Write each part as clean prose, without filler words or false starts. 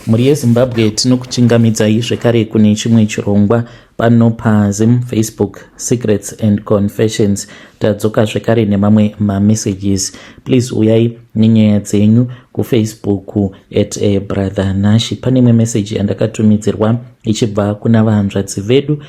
Mhuri yeZimbabwe, tinokuchingamidzai zvekare kune chimwe chirongwa pano paZim Facebook Secrets and Confessions. Tadzoka zvekare nemamwe mamessages. Please uyai nenyaya dzenyu kuFacebook at a Brother Nashi. Pane imwe message yandakatumidzirwa ichibva kuna vahanzvadzi vedu.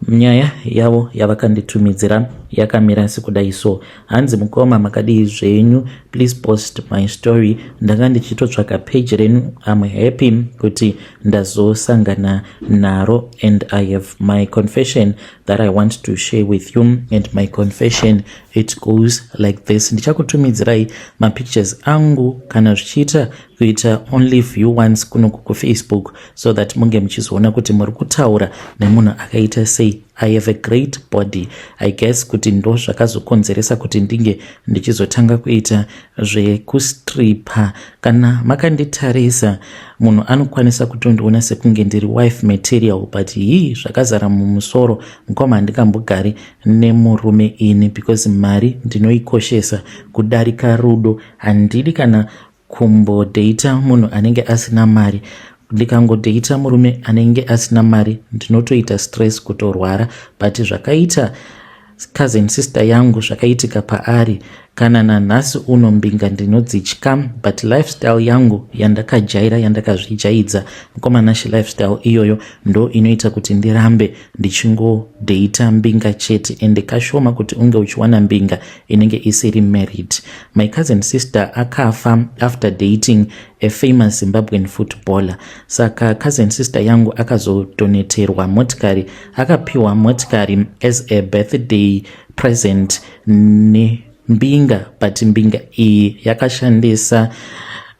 Nyaya yavo yavakanditumidzira yakamira sekudai so. Hanzi, "Mukoma, makadii zvenyu? Please post my story. Ndanga ndichitotsvaka page renyu. I'm happy kuti ndazosangana naro and I have my confession that I want to share with you, and my confession, it goes like this." Ndichakutumidzirai mapictures angu kana zvichiita kuita only view once kunoku kuFacebook, so that munge muchizoona kuti muri kutaura nemunhu akaita sei. I have a great body. I guess kuti ndo zvakazokonzeresa kuti ndinge ndichizotanga kuita zvekustripa. Kana makanditarisa, munhu anokwanisa kutondiona sekunge ndiri wife material, but hii, zvakazara mumusoro, mukoma. Handingambogari nemurume ini because mari ndinoikoshesa kudarika rudo. Handidi kana kumbodheita munhu anenge asina mari. Ndikangodheita murume anenge asina mari, ndinotoita stress, kutorwara. But zvakaita cousin sister yangu, zvakaitika paari, kana nanhasi uno mbinga ndinodzitya. But lifestyle yangu yandakajaira, yandakazvijaidza, mukoma Nashi, lifestyle iyoyo ndo inoita kuti ndirambe ndichingodheita mbinga chete. Ende kashoma kuti unge uchiwana mbinga inenge isiri married. My cousin sister akafa after dating a famous Zimbabwean footballer. Saka cousin sister yangu akazodoneterwa motikari, akapiwa motikari as a birthday present nembinga, but mbinga iyi yakashandisa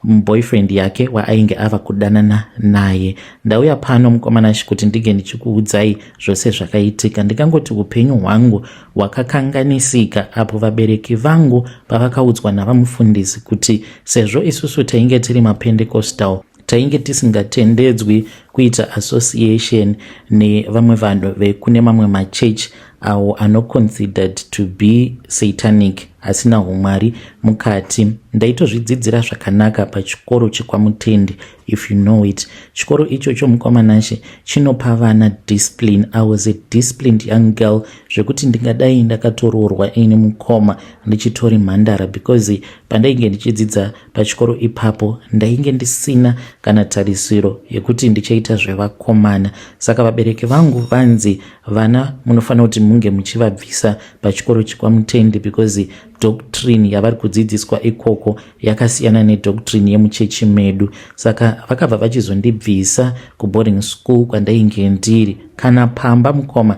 boyfriend yake waainge ava kudanana naye. Ndauya pano, mukoma Nashi, kuti ndinge ndichikuudzai zvose zvakaitika. Ndingangoti upenyu hwangu hwakakanganisika apo vabereki vangu pavakaudzwa navamufundisi kuti sezvo isusu tainge tiri maPentecostal, tainge tisingatendedzwi kuita association nevamwe vanhu vekune mamwe machechi awo anoconsidered to be satanic, asina umwari mukati. Ndaitozvidzidzira zvakanaka pachikoro chekwaMutendi, if you know it. Chikoro ichocho, mukoma Nashe, chinopa vana discipline. I was a disciplined young girl, zvekuti ndingadai ndakatoroorwa ini, mukoma, ndichitori mhandara, because pandainge ndichidzidza pachikoro ipapo ndainge ndisina kana tarisiro yekuti ndichaita zvevakomana. Saka vabereki vangu vanzi vana munofanira kuti munge muchivabvisa pachikoro chekwaMutendi because doctrine yavari kudzidziswa ikoko yakasiyana nedoctrine yemuchechi medu. Saka vakabva vachizondibvisa kuboarding school kwandainge ndiri. Kana pamba, mukoma,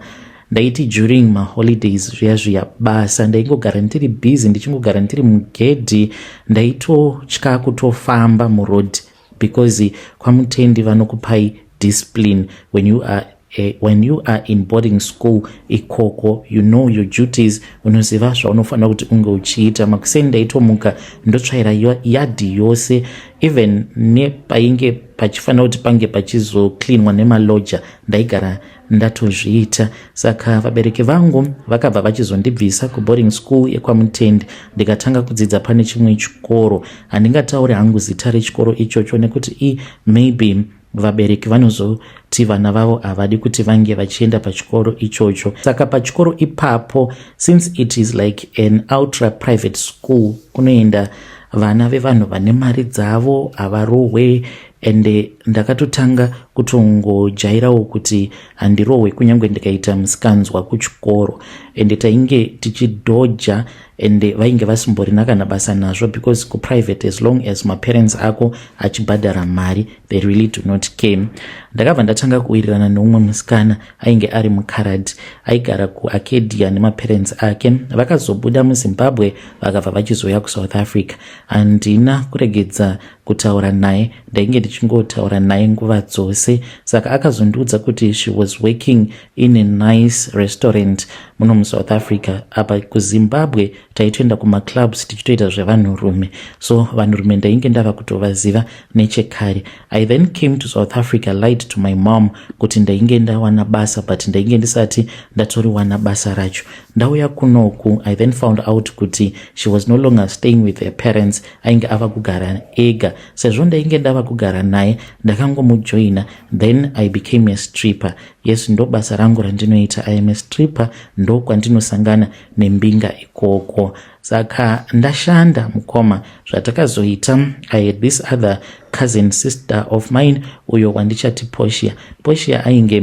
ndaiti during maholidays zviya zviya, basa ndaingogara ndiri busy, ndichingogara ndiri mugedhi. Ndaitotya kutofamba muroad because kwaMutendi vanokupai discipline. When you are in boarding school ikoko, you know your duties, unoziva zvaunofanira kuti unge uchiita. Makuseni ndaitomuka ndotsvaira yadhi yose, even nepainge pachifanira kuti pange pachizocleanwa nemaloja, ndaigara ndatozviita. Saka vabereki vangu vakabva vachizondibvisa kuboarding school yekwaMutendi, ndikatanga kudzidza pane chimwe chikoro. Handingatauri hangu zita rechikoro ichocho nekuti i maybe vabereki vanozoti vana vavo havadi kuti vange vachienda pachikoro ichocho. Saka pachikoro ipapo, since it is like an ultra private school, kunoenda vana vevanhu vane mari dzavo, havarohwe. Ende ndakatotanga kutongojairawo kuti handirohwe kunyange ndikaita musikanzwa kuchikoro. Ende tainge tichidhoja, ende vainge vasimborina kana basa nazvo because kuprivate, as long as maparents ako achibhadhara mari, they really do not care. Ndakabva ndatanga kuwirirana neumwe musikana ainge ari mukarad, aigara kuArcadia nemaparents ake. Vakazobuda muZimbabwe, vakabva vachizoya kuSouth Africa. Handina kuregedza kutaura naye, ndainge ndichingotaura naye nguva dzose. Saka akazondiudza kuti she was working in a nice restaurant muno muSouth Africa. Apa kuZimbabwe taitoenda kumaclubs tichitoita zvevanhurume, so vanhurume ndainge ndava kutovaziva nechekare. I then came to South Africa, lied to my mom kuti ndainge ndawana basa, but ndainge ndisati ndatoriwana basa racho. Ndauya kunoku, I then found out kuti she was no longer staying with her parents, ainge ava kugara ega. Sezvo ndainge ndava kugara naye, Ndakangomujoina, then I became a stripper. Yes, ndo basa rangu randinoita. I am a stripper, ndo kwandinosangana nembinga ikoko. Saka ndashanda, mukoma. Zvatakazoita, I had this other cousin sister of mine, uyo wandichati Poshia. Poshia ainge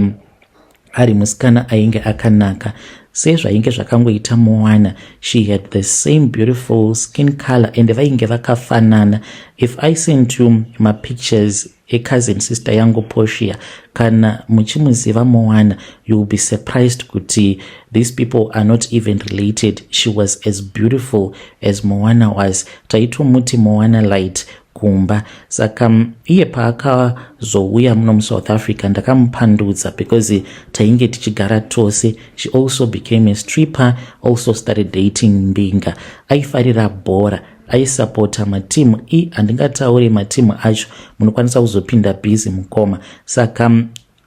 ari musikana ainge akanaka sezvainge zvakangoita Moana. She had the same beautiful skin color and vainge vakafanana. If I send you mapictures ecousin sister yangu Poshia, kana muchimuziva Moana, you will be surprised kuti these people are not even related. She was as beautiful as Moana was. Taitomuti Moana Light kumba. Saka iye paakazouya muno muSouth Africa, ndakamupandudza because tainge tichigara tose. She also became a stripper, also started dating mbinga. Aifarira bhora, aisapota matimu i handingatauri matimu acho, munokwanisa kuzopinda busy, mukoma. Saka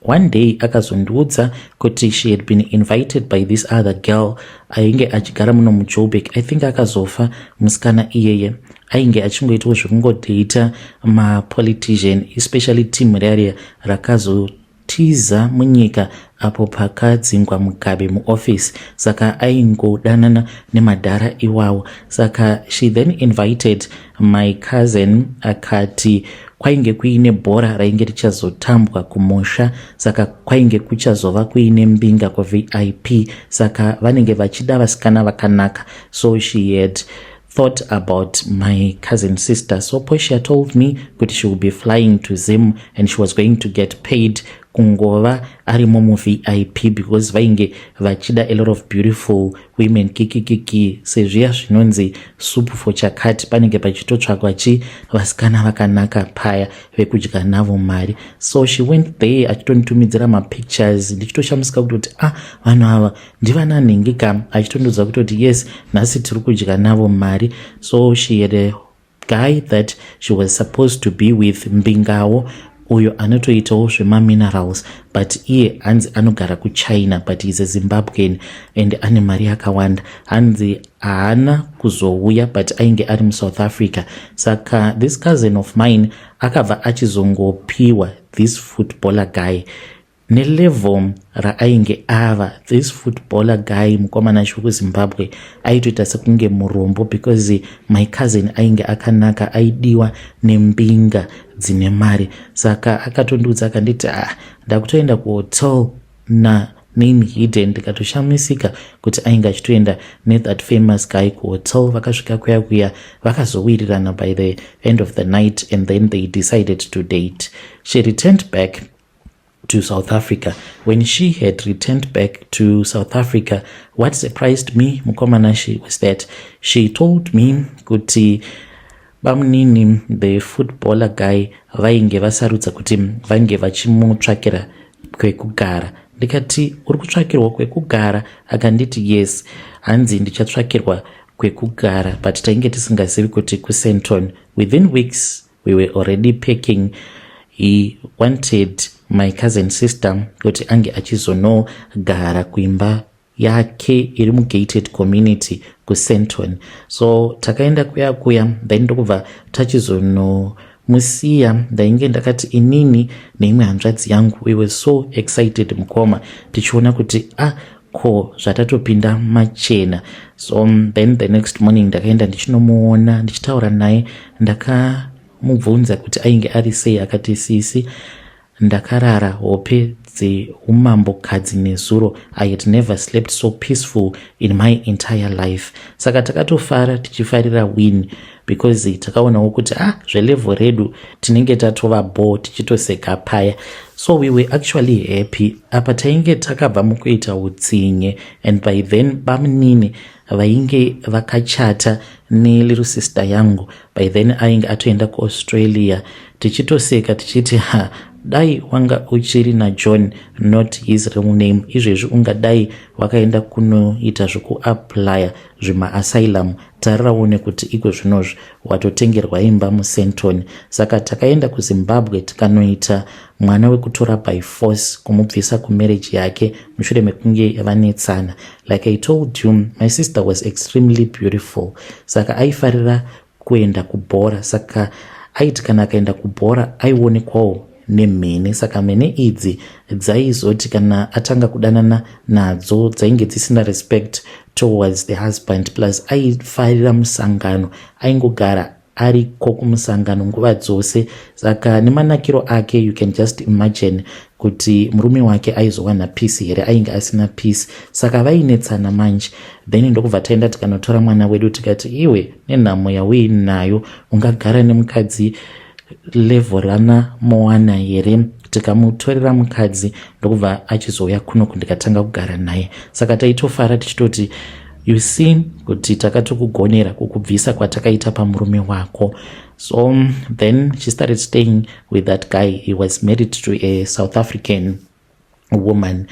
one day akazondiudza kuti she had been invited by this other girl ainge achigara muno muJoburg. I think akazofa musikana iyeye. Ainge achingoitawo zvekungodata mapolitician, especially team rariya rakazotiza munyika apo pakadzingwa Mugabe muoffice. Saka aingodanana nemadhara iwawo. Saka she then invited my cousin, akati kwainge kuine bhora rainge richazotambwa kumusha, saka kwainge kuchazova kuine mbinga kuVIP, saka vanenge vachida vasikana vakanaka. So she had thought about my cousin sister. So Poshia told me kuti she will be flying to Zim and she was going to get paid kungova arimo muVIP because vainge vachida a lot of beautiful women, kikikiki, sezviya zvinonzi soup for chakati, panenge pachitotsvakwa chi vasikana vakanaka paya vekudya navo mari. So she went there achitonitumidzira mapictures, ndichitoshamisika kutoti, "Ah, vanhu ava ndivana nhingi ka?" Achitondiudza kutoti, "Yes, nhasi tiri kudya navo mari." So she had a guy that she was supposed to be with, mbingawo uyo anotoitawo zvemaminerals, but iye hanzi anogara kuChina, but is a Zimbabwean and ane mari yakawanda. Hanzi haana kuzouya, but ainge ari muSouth Africa. Saka this cousin of mine akabva achizongopiwa this footballer guy. Nelevel raainge ava this footballer guy, mukomana wekuZimbabwe, aitoita sekunge murombo because my cousin ainge akanaka, aidiwa nembinga dzine mari. Saka akatondiudza, akanditi, "Ah, ndakutoenda kuhotel na name hidden." Ndikatoshamisika kuti ainge achitoenda nethat famous guy kuhotel. Vakasvika kuya kuya, vakazowirirana by the end of the night and then they decided to date. She returned back to South Africa. When she had returned back to South Africa, what surprised me, mukoma Nashe, was that she told me kuti bamunini, the footballer guy, vainge vasarudza kuti vange vachimutsvakira kwekugara. Ndikati, "Uri kutsvakirwa kwekugara?" Akanditi, "Yes." Hanzi, "Ndichatsvakirwa kwekugara," but tainge tisingazivi kuti kuSandton. Within weeks we were already packing. He wanted my cousin sister kuti ange achizonogara kuimba yake iri mugated community kuSandton. So takaenda kuya kuya, then ndokubva tachizonomusiya. Ndainge ndakati inini neimwe hanzvadzi yangu, we were so excited, mukoma, tichiona kuti, ah, ko zvatatopinda machena. So then the next morning ndakaenda ndichinomuona, ndichitaura naye. Ndakamubvunza kuti ainge ari sei. Akati, "Sisi, ndakarara hope dzeumambokadzi nezuro. I had never slept so peaceful in my entire life." Saka takatofara, tichifarira win because takaonawo kuti, ah, zvelevel redu tinenge tatova bo, tichitoseka paya. So we were actually happy. Apa tainge takabva mukuita utsinye and by then bamunini vainge vakachata nelittle sister yangu. By then ainge atoenda kuAustralia. Tichitoseka tichiti, "Ha, dai wanga uchiri naJohn," not his real name, "izvezvi ungadai wakaenda kunoita zvekuaplya zvimaasylum. Tarirawo nekuti iko zvinozvi watotengerwa imba muSandton." Saka takaenda kuZimbabwe, tikanoita mwana wekutora by force, kumubvisa kumarriage yake mushure mekunge vanetsana. Like I told you, my sister was extremely beautiful, saka aifarira kuenda kubhora. Saka aiti kana akaenda kubhora aionekwawo. nemhene. Saka mhene idzi dzaizoti kana atanga kudanana nadzo, dzainge dzisina respect towards the husband. Plus aifarira musangano, aingogara ariko kumusangano nguva dzose. Saka nemanakiro ake, you can just imagine kuti murume wake aizowana peace here? Ainge asina peace. Saka vainetsana manje. Then ndokubva taenda tikanotora mwana wedu, tikati, "Iwe, nenhamo yauinayo, ungagara nemukadzi level rana Moana here?" Tikamutorera mukadzi, ndokubva achizouya kuno, ndikatanga kugara naye. Saka taitofara tichitoti, "You see kuti takatokugonera kukubvisa kwatakaita pamurume wako." So then she started staying with that guy. He was married to a South African woman,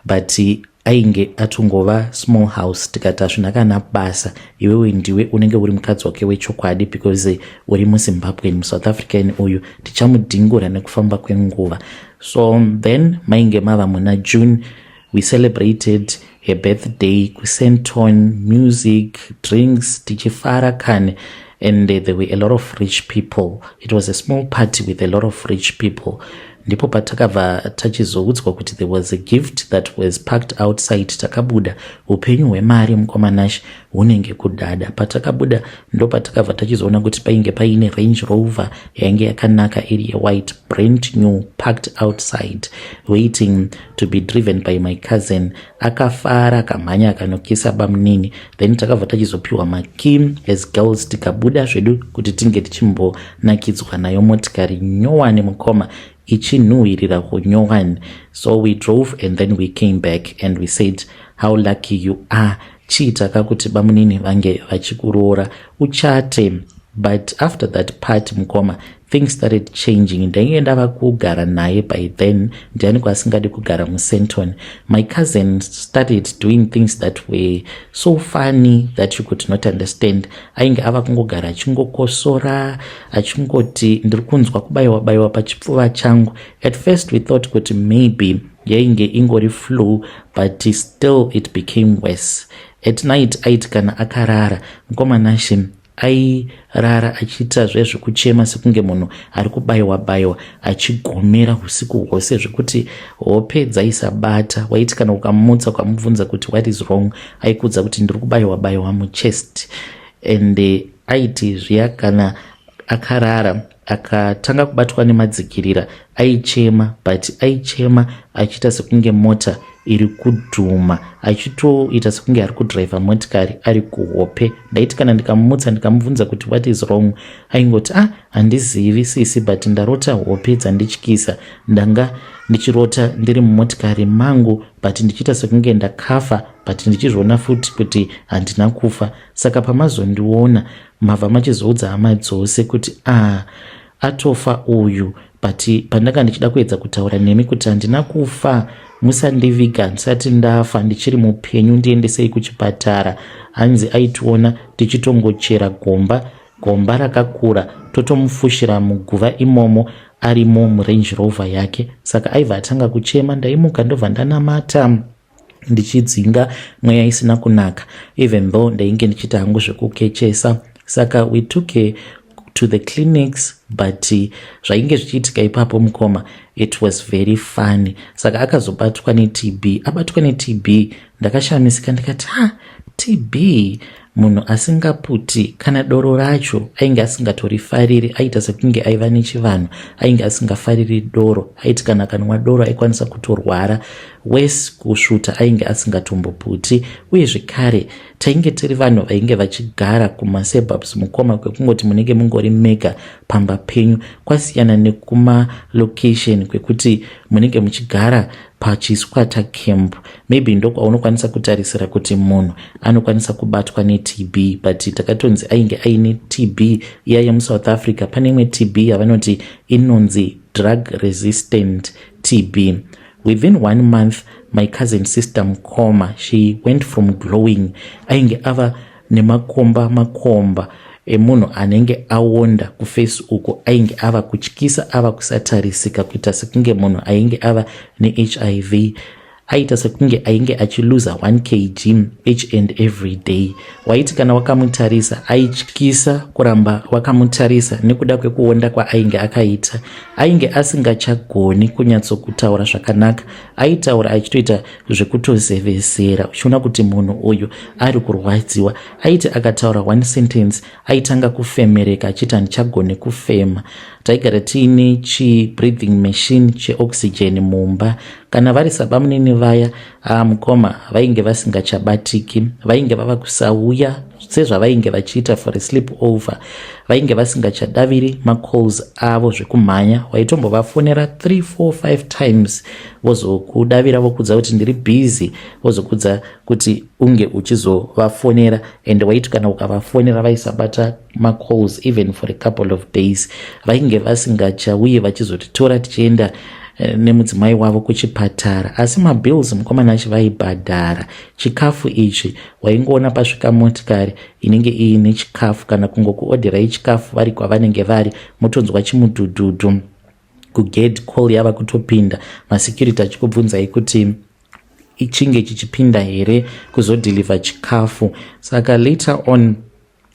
but ainge atongova small house. Tikati, "Hazvina kana basa, iwewe ndiwe unenge uri mukadzi wake wechokwadi because uri muZimbabwean. MuSouth African uyu tichamudhingura nekufamba kwenguva." So then mainge mava muna June. We celebrated her birthday kuSandton, music, drinks, tichifara kane. And there were a lot of rich people. It was a small party with a lot of rich people. Ndipo patakabva tachizoudzwa kuti there was a gift that was parked outside. Takabuda, upenyu hwemari, mukoma Nash, hunenge kudada. Patakabuda, ndo patakabva tachizoona kuti painge paine Range Rover yainge yakanaka, iri yewhite, brand new, parked outside, waiting to be driven by my cousin. Akafara, akamhanya, akanokisa bamunini. Then takabva tachizopiwa makey as girls, tikabuda zvedu kuti tinge tichimbonakidzwa nayo motikari nyowani, mukoma, ichinhuhwirira kunyowani. So we drove and then we came back and we said, "How lucky you are. Chiitaka kuti bamunini vange vachikuroora, uchate." But after that part, mukoma, things started changing. Ndainge ndava kugara naye by then. Ndiani kwasingadi kugara muSandton? My cousin started doing things that were so funny that you could not understand. Ainge ava kungogara achingokosora, achingoti, "Ndiri kunzwa kubayiwa bayiwa pachipfuva changu." At first we thought kuti maybe yainge ingori flu, but still it became worse. At night aiti kana akarara, mukoma Nashe, airara achiita zvezvekuchema sekunge munhu ari kubayiwa bayiwa, achigomera usiku hwose zvekuti hope dzaisabata. Waiti kana ukamutsa, ukamubvunza kuti, "What is wrong?" aikudza kuti, "Ndiri kubayiwa bayiwa muchest." And aiti zviya kana akarara akatanga kubatwa nemadzikirira, aichema, but aichema achiita sekunge mota iri kudhuma, achitoita sekunge ari kudhiraivha motikari ari kuhope. Ndaiti kana ndikamutsa, ndikamubvunza kuti, "What is wrong?" aingoti, "Ah, handizivi sisi, but ndarota hope dzandityisa. Ndanga ndichirota ndiri mumotikari mangu, but ndichiita sekunge ndakafa, but ndichizviona futi kuti handina kufa. Saka pamazondiona, mabva machizoudza hama dzose kuti, 'Ah, atofa uyu,' but pandanga ndichida kuedza kutaura nemi kuti handina kufa, musandiviga ndisati ndafa, ndichiri mupenyu, ndiendesei kuchipatara." Hanzi aitiona tichitongochera gomba, gomba rakakura, totomufushira muguva imomo arimo muRange Rover yake. Saka aibva atanga kuchema. Ndaimuka, ndobva ndanamata ndichidzinga mweya isina kunaka, even though ndainge ndichiita hangu zvekukechesa. Saka we took her to the clinics, but zvainge zvichiitika ipapo, mukoma, it was very funny. Saka akazobatwa neTB. Abatwa neTB, ndakashamisika, ndikati, "Ha, TB, munhu asingaputi kana doro racho ainge asingatorifariri." Aita sekunge aiva nechivanhu, ainge asingafariri doro. Aiti kana akanwa doro aikwanisa kutorwara wese. Kusvuta ainge asingatomboputi. Uye zvekare tainge tiri vanhu vainge vachigara kumasuburbs, mukoma, kwekungoti munenge mungori mega pamba penyu. Kwasiyana nekumalocation kwekuti munenge muchigara pachisquatter camp. Maybe ndokwaunokwanisa kutarisira kuti munhu anokwanisa kubatwa neTB, but takatonzi ainge aine TB iya yemuSouth Africa. Pane imwe TB yavanoti inonzi drug resistant TB. Within one month, my cousin sister, mukoma, she went from glowing, ainge ava nemakomba makomba emunhu anenge aonda kuface uko. Ainge ava kutyisa, ava kusatarisika, kuita sekunge munhu ainge ava neHIV. Aiita sekunge ainge achiluza 1 kg each and every day. Waiti kana wakamutarisa aityisa kuramba wakamutarisa nekuda kwekuonda kwaainge akaita. Ainge asingachagoni kunyatsokutaura zvakanaka. Aitaura achitoita zvekutozevezera uchiona kuti munhu uyu ari kurwadziwa. Aiti akataura one sentence aitanga kufemereka achiti handichagone kufema. Taigara tiine chibreathing machine cheoxygen mumba. Kana vari sabamunini vaya, ah, mukoma vainge vasingachabatiki, vainge vava kusauya sezvavainge vachiita for a sleep over. Vainge vasingachadaviri macalls avo zvekumhanya. Waitombovafonera 3 4 5 times vozokudavira vokudza kuti ndiri busy, vozokudza kuti unge uchizovafonera, and waiti kana ukavafonera vaisabata macalls even for a couple of days. Vainge vasingachauye vachizotitora tichienda nemudzimai wavo kuchipatara, asi mabills mukomana achivaibhadhara. Chikafu ichi waingoona pasvika motikari inenge iine chikafu, kana kungokuodherai chikafu vari kwavanenge vari, motonzwa chimudhudhudhu kugate, call yava kutopinda, masecurity achikubvunzai kuti chinge chichipinda here kuzodhilivha chikafu. Saka later on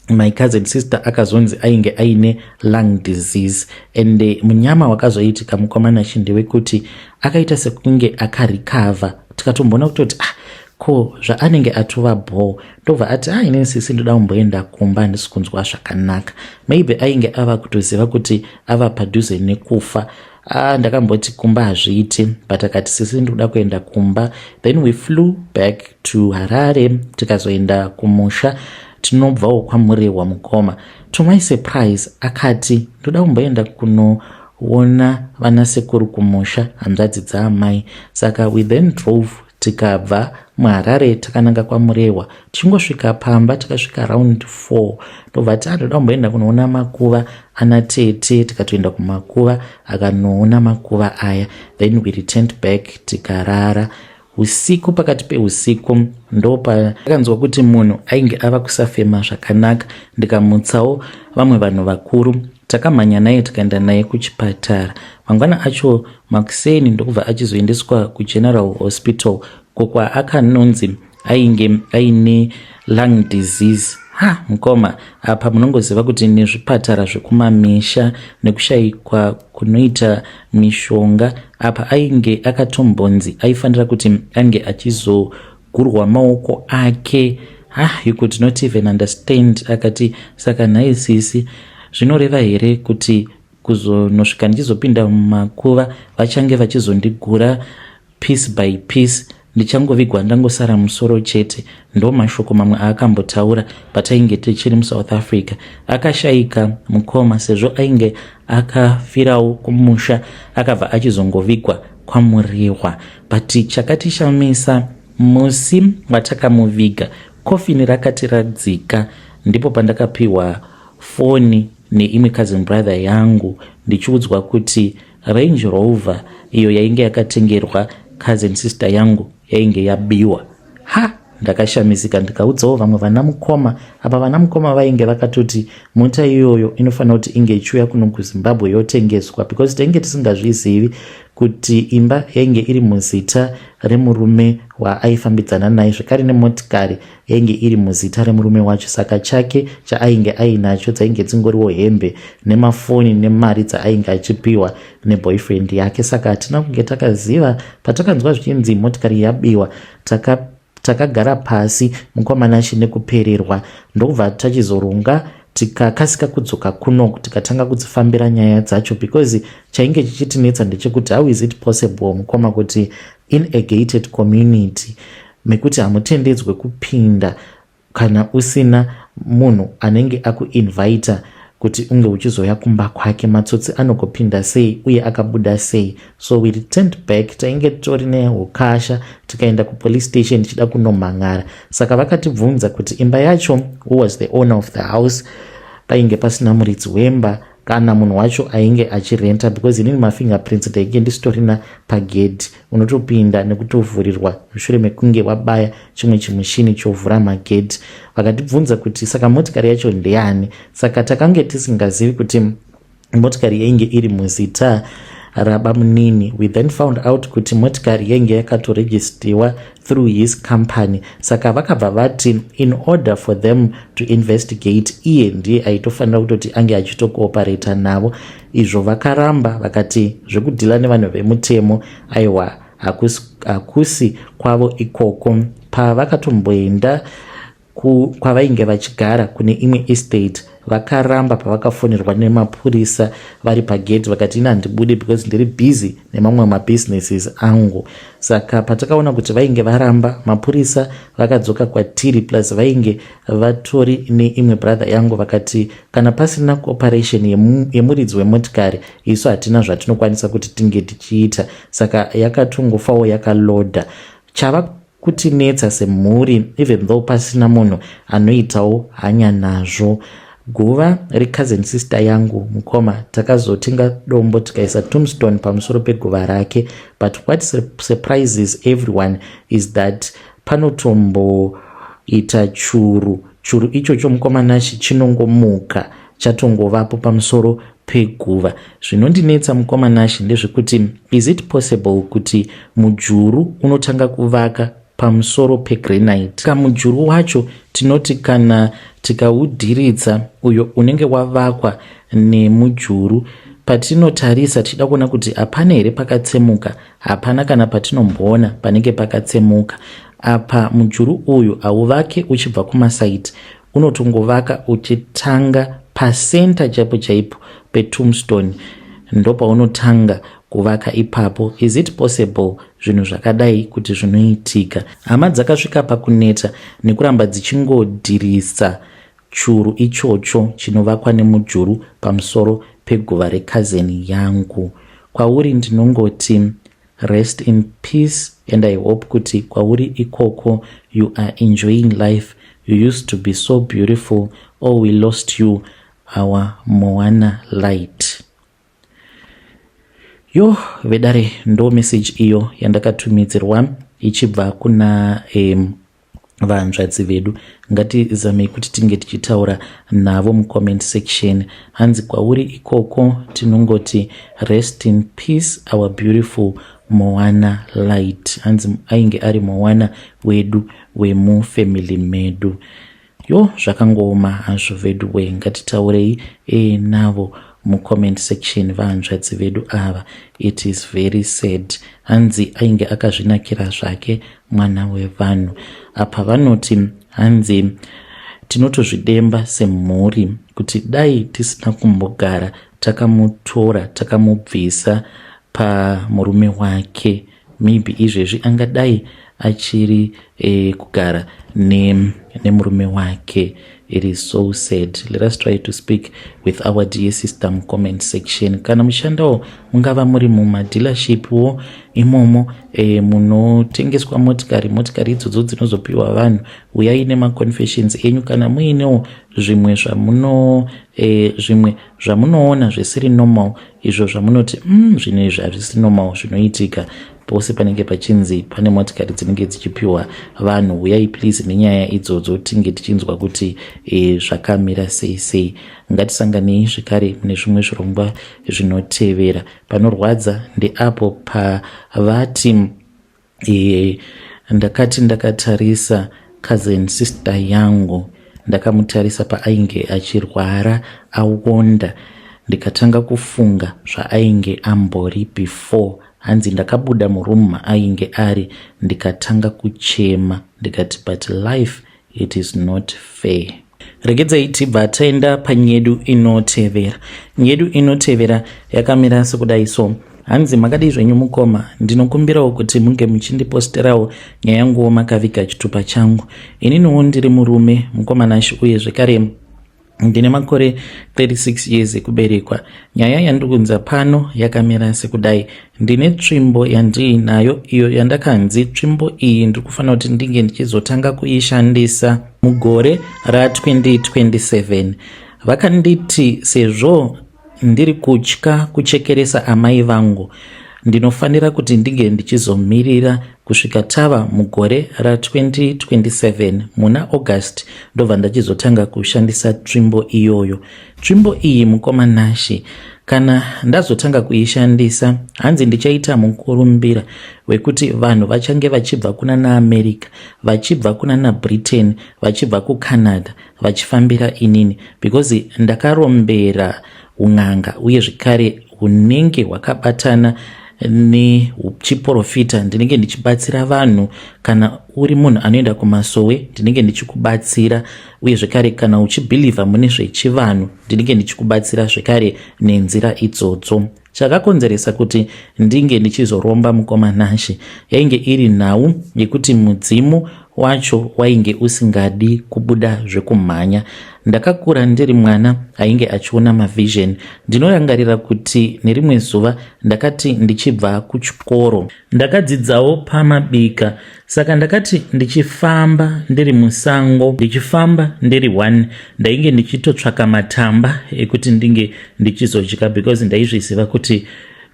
my cousin sister akazonzi ainge aine lung disease, and munyama wakazoitika mukomana ndewekuti akaita sekunge akarecover. Tikatomboona kutoti, ah, ko zvaanenge atova bho. Ndobva ati, ah, inini sisi ndoda kumboenda kumba, handisi kunzwa zvakanaka. Maybe ainge ava kutoziva kuti ava padhuze nekufa. Ah, ndakamboti kumba hazviiti, but akati, sisi ndikuda kuenda kumba. Then we flew back to Harare, tikazoenda kumusha. Tinobvawo kwaMurehwa mukoma. To my surprise akati, ndoda kumboenda kunoona vanasekuru kumusha, hanzvadzi dzaamai. Saka we then drove, tikabva muHarare takananga kwaMurehwa. Tichingosvika pamba, takasvika around 4, ndobva ti ndoda kumboenda kunoona makuva ana tete. Tikatoenda kumakuva, akanoona makuva aya, then we returned back, tikarara. Usiku, pakati peusiku, ndopakanzwa kuti munhu ainge ava kusafema zvakanaka. Ndikamutsawo vamwe vanhu vakuru, takamhanya naye, tikaenda naye kuchipatara. Mangwana acho makuseni ndokubva achizoendeswa kuGeneral Hospital, kokwaakanonzi ainge aine lung disease. Ha, mukoma, apa munongoziva kuti nezvipatara zvekumamisha nekushayikwa kunoita mishonga, apa ainge akatombonzi aifanira kuti ange achizogurwa maoko ake. Ha, you could not even understand. Akati, saka nhai sisi, zvinoreva here kuti kuzonosvika ndichizopinda mumakuva vachange vachizondigura piece by piece, ndichangovigwa ndangosara musoro chete? Ndo mashoko mamwe aakambotaura patainge tichiri muSouth Africa. Akashayika mukoma, sezvo ainge akafirawo kumusha, akabva achizongovigwa kwaMurehwa. But chakatishamisa, musi watakamuviga, kofini rakati radzika, ndipo pandakapiwa foni neimwe cousin brother yangu, ndichiudzwa kuti Range Rover iyo yainge yakatengerwa cousin sister yangu yainge yabiwa. Ha, ndakashamisika, ndikaudzawo vamwe vana mukoma. Apa vana mukoma vainge vakatoti mota iyoyo inofanira kuti inge ichiuya kuno kuZimbabwe yotengeswa, because tainge tisingazvizivi kuti imba yainge iri muzita remurume waaifambidzana naye, zvekare nemotikari yainge iri muzita remurume wacho. Saka chake chaainge ainacho dzainge dzingoriwo hembe nemafoni nemari dzaainge achipiwa neboyfriend yake. Saka hatina kunge takaziva. Patakanzwa zvichinzi motikari yabiwa, takagara pasi mukomana achine kupererwa, ndokubva tachizoronga, tikakasika kudzoka kuno, tikatanga kudzifambira nyaya dzacho, because chainge chichitinetsa ndechekuti how is it possible, mukoma, kuti in a gated community mekuti hamutendedzwe kupinda kana usina munhu anenge akuinvita kuti unge uchizoya kumba kwake, matsotsi anogopinda sei uye akabuda sei? So we returned back, tainge tori neukasha, tikaenda kupolice station tichida kunomhan'ara. Saka vakatibvunza kuti imba yacho, who was the owner of the house? Painge pasina muridzi wemba kana munhu wacho ainge achirenta, because inini mafingerprints ndainge ndisitorina. Pagedhi unotopinda nekutovhurirwa mushure mekunge wabaya chimwe chimushini chovhura magedhi. Vakatibvunza kuti saka motikari yacho ndeyani? Saka takange tisingazivi kuti motikari yainge iri muzita Rabamunini. We then found out kuti motikari yainge yakatoregistiwa through his company, saka vakabva vati in order for them to investigate, iye ndiye aitofanira kutoti ange achitocooperata navo. Izvo vakaramba, vakati zvekudhila nevanhu vemutemo, aiwa, hakusi kwavo ikoko. Pavakatomboenda kwavainge vachigara kune imwe estate, vakaramba pavakafonerwa nemapurisa vari pagate. Vakati, "Ina handibudi because ndiri busy nemamwe mabusinesses angu." Saka patakaona kuti vainge varamba, mapurisa vakadzoka kwatiri, plus vainge vatori neimwe brother yangu. Vakati kana pasina cooperation yemuridzi wemotikari, isu hatina zvatinokwanisa kuti tinge tichiita. Saka yakatongofawo yakalodha. Chava kutinetsa semhuri, even though pasina munhu anoitawo hanya nazvo, guva recousin sister yangu, mukoma, takazotenga dombo tikaisa tombstone pamusoro peguva rake. But what surprises everyone is that panotomboita churu. Churu ichocho, mukoma Nashi, chinongomuka chatongovapo pamusoro peguva. Zvinondinetsa, mukoma Nashi, ndezvekuti is it possible kuti mujuru unotanga kuvaka pamusoro pegranite? Kamujuru wacho tinoti kana tikaudhiritsa, uyo unenge wavakwa nemujuru, patinotarisa tichida kuona kuti hapana here pakatsemuka, hapana kana patinomboona panenge pakatsemuka. Apa mujuru uyu hauvake uchibva kumasides, unotongovaka uchitanga pacenter chaipo chaipo petombstone, ndopaunotanga kuvaka ipapo. Is it possible zvinhu zvakadai kuti zvinoitika? Hama dzakasvika pakuneta nekuramba dzichingodhirisa churu ichocho chinovakwa nemujuru pamusoro peguva recousin yangu. Kwauri ndinongoti rest in peace, and I hope kuti kwauri ikoko you are enjoying life. You used to be so beautiful. Oh, we lost you, our Moana Light. Yo, vedare, ndo message iyo yandakatumidzirwa ichibva kuna vanzvadzi vedu. Ngatizamei kuti tinge tichitaura navo mucomment section. Hanzi kwauri ikoko tinongoti rest in peace, our beautiful Moana Light. Hanzi ainge ari Moana wedu wemufamily medu. Yo, zvakangooma hazvo vedu we. Ngatitaurei navo mucomment section, vahanzvadzi vedu ava. It is very sad. Hanzi ainge akazvinakira zvake mwana wevanhu. Apa vanoti, hanzi tinotozvidemba semhuri kuti dai tisina kumbogara takamutora, takamubvisa pamurume wake. Maybe izvezvi angadai achiri kugara nemurume wake. It is so sad. Let us try to speak with our dear sister mucomment section. Kana mushandawo, mungava muri mumadealershipwo imomo munotengeswa motikari, motikari idzodzo dzinozopiwa vanhu, uyai nemaconfessions enyu. Kana muinewo zvimwe zvamuno zvimwe zvamunoona zvisiri normal, izvo zvamunoti zvinhu izvi hazvisi normal zvinoitika pose panenge pachinzi pane motikari dzinenge dzichipiwa vanhu, uyai please nenyaya idzodzo, tinge tichinzwa kuti zvakamira sei sei. Ngatisanganei zvekare mune zvimwe zvirongwa zvinotevera. Panorwadza ndeapo pavati ndakati ndakatarisa cousin sister yangu, ndakamutarisa paainge achirwara aonda, ndikatanga kufunga zvaainge ambori before. Hanzi ndakabuda muroom maainge ari, ndikatanga kuchema, ndikati, "But life, it is not fair." Regedzai tibva taenda panyedu inotevera. Nyedu inotevera yakamira sekudai so. Hanzi, "Makadii zvenyu mukoma? Ndinokumbirawo kuti munge muchindiposterawo nyaya yanguwo makaviga chitupa changu. Ininiwo ndiri murume, mukoma Nashi, uye zvekare ndine makore 36 years ekuberekwa. Nyaya yandiri kunza pano yakamira sekudai. Ndine tsvimbo yandiinayo iyo yandakanzi tsvimbo iyi ndiri kufanira kuti ndinge ndichizotanga kuishandisa mugore ra2027. Vakanditi sezvo ndiri kutya kuchekeresa amai vangu, ndinofanira kuti ndinge ndichizomirira kusvika tava mugore ra2027 muna August, ndobva ndachizotanga kushandisa tsvimbo iyoyo. Tsvimbo iyi, mukoma Nashi, Kana ndazotanga kuishandisa, hanzi ndichaita mukurumbira wekuti vanhu vachange vachibva kuna naAmerica, vachibva kuna naBritain, vachibva kuCanada vachifambira inini because ndakarombera un'anga uye zvekare hunenge hwakabatana nechiporofita. Ndinenge ndichibatsira vanhu. Kana uri munhu anoenda kumasowe, ndinenge ndichikubatsira, uye zvekare kana uchibhilivha mune zvechivanhu, ndinenge ndichikubatsira zvekare nenzira idzodzo. Chakakonzeresa kuti ndinge ndichizoromba, mukoma Nashe, yainge iri nhau yekuti mudzimu wacho wainge usingadi kubuda zvekumhanya. Ndakakura ndiri mwana ainge achiona mavision. Ndinorangarira kuti nerimwe zuva ndakati ndichibva kuchikoro, ndakadzidzawo pamabika, saka ndakati ndichifamba ndiri musango, ndichifamba ndiri one, ndainge ndichitotsvaka matamba ekuti ndinge ndichizodya because ndaizviziva kuti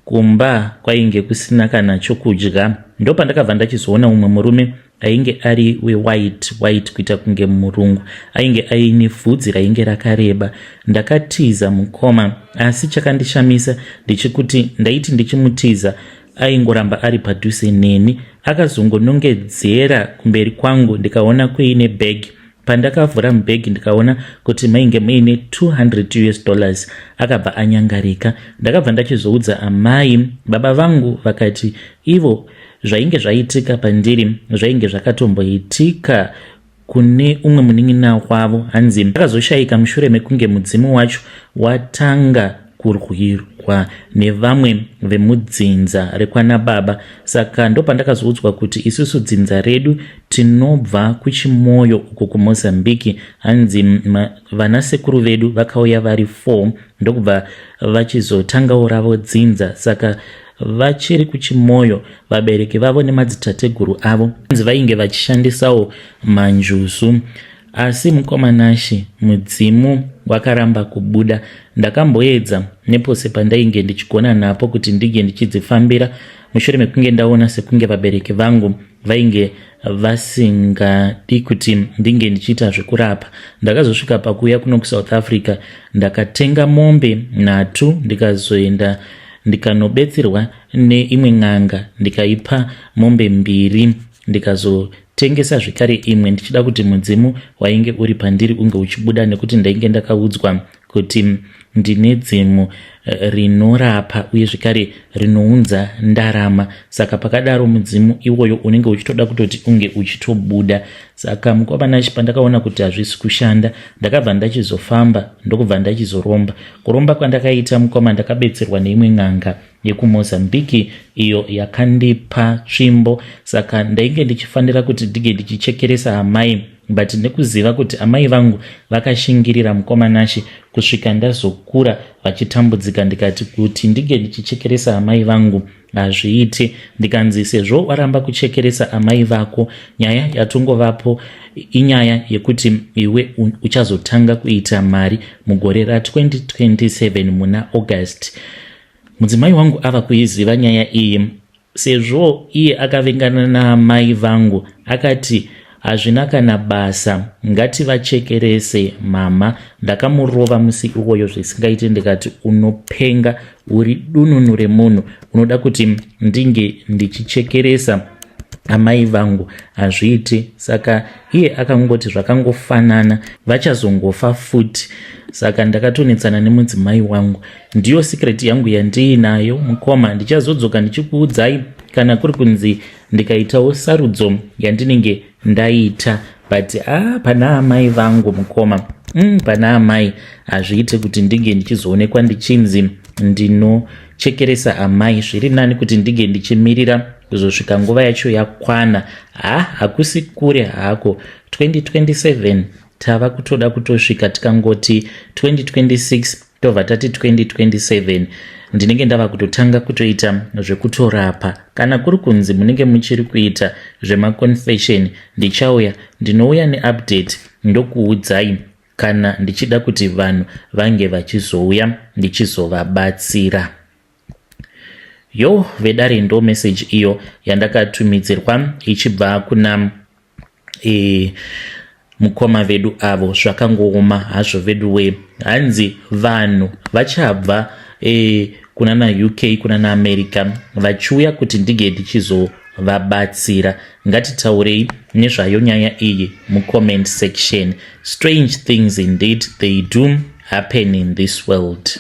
kumba kwainge kusina kana chokudya. Ndopandakabva ndachizoona umwe murume ainge ari wewhite white, kuita kunge murungu, ainge aine vhudzi rainge rakareba. Ndakatiza, mukoma, asi chakandishamisa ndechekuti ndaiti ndichimutiza aingoramba ari padhuze neni. Akazongonongedzera kumberi kwangu, ndikaona kuine bhegi. Pandakavhura mubhegi, ndikaona kuti mainge muine 200 US dollars. Akabva anyangarika. Ndakabva ndachizoudza amai. Baba vangu vakati ivo zvainge zvaitika pandiri zvainge zvakatomboitika kune umwe munin'ina wavo. Hanzi akazoshayika mushure mekunge mudzimu wacho watanga kurwirwa nevamwe vemudzinza rekwana baba. Saka ndopandakazoudzwa kuti isusu dzinza redu tinobva kuChimoyo uko kuMozambiki. Hanzi vanasekuru vedu vakauya vari 4, ndokubva vachizotangawo ravo dzinza. Saka vachiri kuChimoyo, vabereki vavo nemadzitateguru avo, hanzi vainge vachishandisawo manjuzu. Asi mukoma Nashe, mudzimu wakaramba kubuda. Ndakamboedza nepose pandainge ndichigona napo kuti ndinge ndichidzifambira mushure mekunge ndaona sekunge vabereki vangu vainge vasingadi kuti ndinge ndichiita zvekurapa. Ndakazosvika pakuuya kuno kuSouth Africa, ndakatenga mombe nhatu, ndikazoenda ndikanobetserwa neimwe n'anga, ndikaipa mombe mbiri, ndikazotengesa zvekare imwe ndichida kuti mudzimu wainge uri pandiri unge uchibuda, nekuti ndainge ndakaudzwa kuti ndine dzimu rinorapa uye zvekare rinounza ndarama. Saka pakadaro mudzimu iwoyo unenge uchitoda kutoti unge uchitobuda. Saka mukoma Nashe, pandakaona kuti hazvisi kushanda, ndakabva ndachizofamba, ndokubva ndachizoromba. Kuromba kwandakaita, mukoma, ndakabetserwa neimwe n'anga yekuMozambiki iyo yakandipa tsvimbo. Saka ndainge ndichifanira kuti ndinge ndichichekeresa amai, but nekuziva kuti amai vangu vakashingirira, mukoma Nashe, kusvika ndazokura vachitambudzika, ndikati kuti ndinge ndichichekeresa amai vangu hazviiti. Ndikanzi sezvo waramba kuchekeresa amai vako, nyaya yatongovapo inyaya yekuti iwe uchazotanga kuita mari mugore ra2027 muna August. Mudzimai wangu ava kuiziva nyaya iyi, sezvo iye akavengana naamai vangu. Akati hazvina kana basa, ngativachekerese mama. Ndakamurova musi iwoyo zvisingaiti, ndikati unopenga, uri dununu remunhu, unoda kuti ndinge ndichichekeresa amai vangu? Hazviiti. Saka iye akangoti zvakangofanana, vachazongofa futi. Saka ndakatonetsana nemudzimai wangu. Ndiyo secret yangu yandiinayo, mukoma. Ndichazodzoka ndichikuudzai kana kuri kunzi ndikaitawo sarudzo yandinenge ndaita, but ah, pana amai vangu, mukoma, pana amai hazviite kuti ndinge ndichizoonekwa ndichinzi ndinochekeresa amai. Zviri nani kuti ndinge ndichimirira kuzosvika nguva yacho yakwana. Ha, hakusi kure hako, 2027 tava kutoda kutosvika. Tikangoti 2026, tobva tati 2027, ndinenge ndava kutotanga kutoita zvekutorapa. Kana kuri kunzi munenge muchiri kuita zvemaconfession, ndichauya, ndinouya neupdate, ndokuudzai kana ndichida kuti vanhu vange vachizouya ndichizovabatsira. Yo vedare, ndo message iyo yandakatumidzirwa ichibva kuna mukoma vedu avo. Zvakangooma hazvo vedu we. Hanzi vanhu vachabva Kuna UK, kuna naAmerica, vachiuya kuti ndinge ndichizovabatsira. Ngatitaurei nezvayo nyaya iyi mucomment section. Strange things indeed, they do happen in this world.